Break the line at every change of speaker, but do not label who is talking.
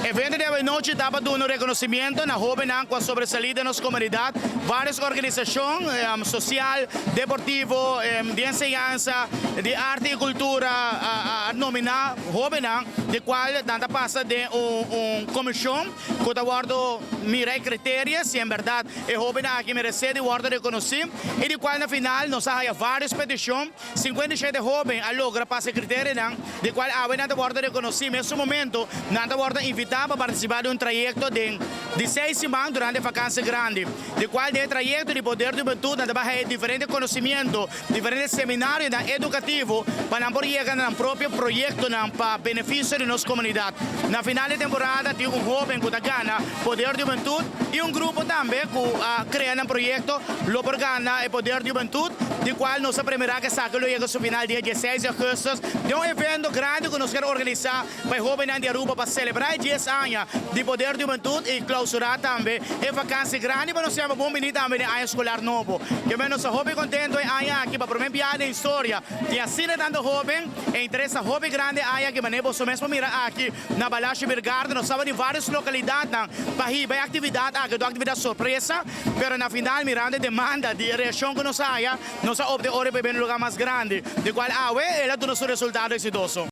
Evento di anochi tabata duna reconocimento na hobennan cu a sobresali den nos comunidad, varios organisacion social, deportivo, di enseñansa, di arte y cultura a nomina hobennan, di cual nan ta pasa den un comision cu ta wordo mira e criteria si en berdad e hobennan aki merece di wordo reconoci y di cual na final nos a haya varios peticion. 57 hoben a logra pasa e criterianan, di cual awe nan ta wordo reconoci. Mesun momento nan ta wordo invita pa participa di un trayecto den di 6 siman durante vakantie grandi, di cual den trayecto di Poder di Hubentud nan ta bay haya diferente conocimento, diferente seminario educativo pa nan por yega na nan propio proyectonan pa beneficio di nos comunidad. Na final di temporada tin un hoben cu ta gana Poder di Hubentud y un grupo tambe cu a crea un proyecto lo por gana e Poder di Hubentud, di cual nos premira cu esaki lo yega su final dia 16 di augustus, di un evento grandi cu nos kier organisa pa hobennan di Aruba pa celebra 10 aña di Poder di Hubentud y clausura tambe e vakantie grandi pa nos yama bon bini tambe den aña escolar nobo. Kiermen nos ta hopi contento e aña aki pa prome biaha den historia. Y asina tanto hoben, e interes ta hopi grandi aña aki, manera boso mes mira aki na Balashi Beer Garden, nos tabatin varios localidad pa hiba e actividad aki, un actividad sorpresa, pero na final, mirando e demanda di reaccion cu nos haya, nos a opta ora pa un lugar mas grandi, di cual awe el a duna su resultado exitoso.